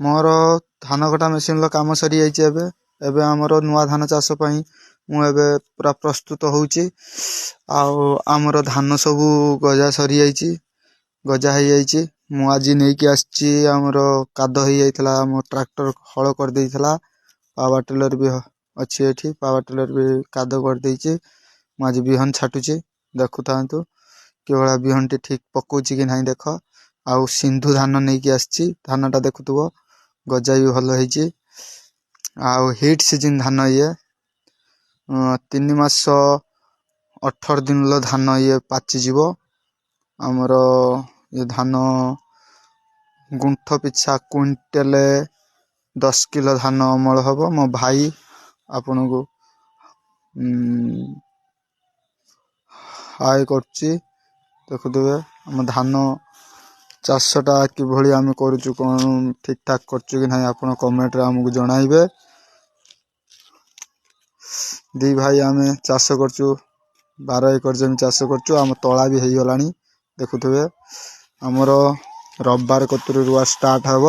ମୋର ଧାନ କଟା ମେସିନ୍ର କାମ ସରିଯାଇଛି ଏବେ। ଏବେ ଆମର ନୂଆ ଧାନ ଚାଷ ପାଇଁ ମୁଁ ଏବେ ପୁରା ପ୍ରସ୍ତୁତ ହେଉଛି। ଆଉ ଆମର ଧାନ ସବୁ ଗଜା ସରିଯାଇଛି, ଗଜା ହେଇଯାଇଛି। ମୁଁ ଆଜି ନେଇକି ଆସିଛି। ଆମର କାଦ ହେଇଯାଇଥିଲା, ଆମ ଟ୍ରାକ୍ଟର ହଳ କରିଦେଇଥିଲା। ପାୱାର ଟିଲର ବି ଅଛି ଏଠି, ପାୱାର ଟିଲର ବି କାଦ କରିଦେଇଛି। ମୁଁ ଆଜି ବିହନ ଛାଟୁଛି, ଦେଖୁଥାନ୍ତୁ କିଭଳିଆ ବିହନଟି ଠିକ୍ ପକଉଛି କି ନାହିଁ ଦେଖ। ଆଉ ସିନ୍ଧୁ ଧାନ ନେଇକି ଆସିଛି। ଧାନଟା ଦେଖୁଥିବ, ଗଜା ବି ଭଲ ହେଇଛି। ଆଉ ହିଟ୍ ସିଜିନ୍ ଧାନ ଇଏ। 3 ମାସ 18 ଦିନର ଧାନ ଇଏ ପାଚିଯିବ। ଆମର ଏ ଧାନ ଗୁଣ୍ଠ ପିଛା କୁଇଣ୍ଟାଲ 10 କିଲୋ ଧାନ ଅମଳ ହେବ। ମୋ ଭାଇ ଆପଣଙ୍କୁ ହାଏ କରୁଛି। ଦେଖୁଥିବେ ଆମ ଧାନ ଚାଷଟା କିଭଳି ଆମେ କରୁଛୁ, କ'ଣ ଠିକ୍ ଠାକ୍ କରୁଛୁ କି ନାହିଁ, ଆପଣ କମେଣ୍ଟରେ ଆମକୁ ଜଣାଇବେ। ଦି ଭାଇ ଆମେ ଚାଷ କରୁଛୁ, 12 ଏକର ଜମି ଚାଷ କରୁଛୁ। ଆମ ତଳା ବି ହେଇଗଲାଣି, ଦେଖୁଥିବେ। ଆମର ରବିବାର କତୁରୁ ରୁଆ ଷ୍ଟାର୍ଟ ହେବ।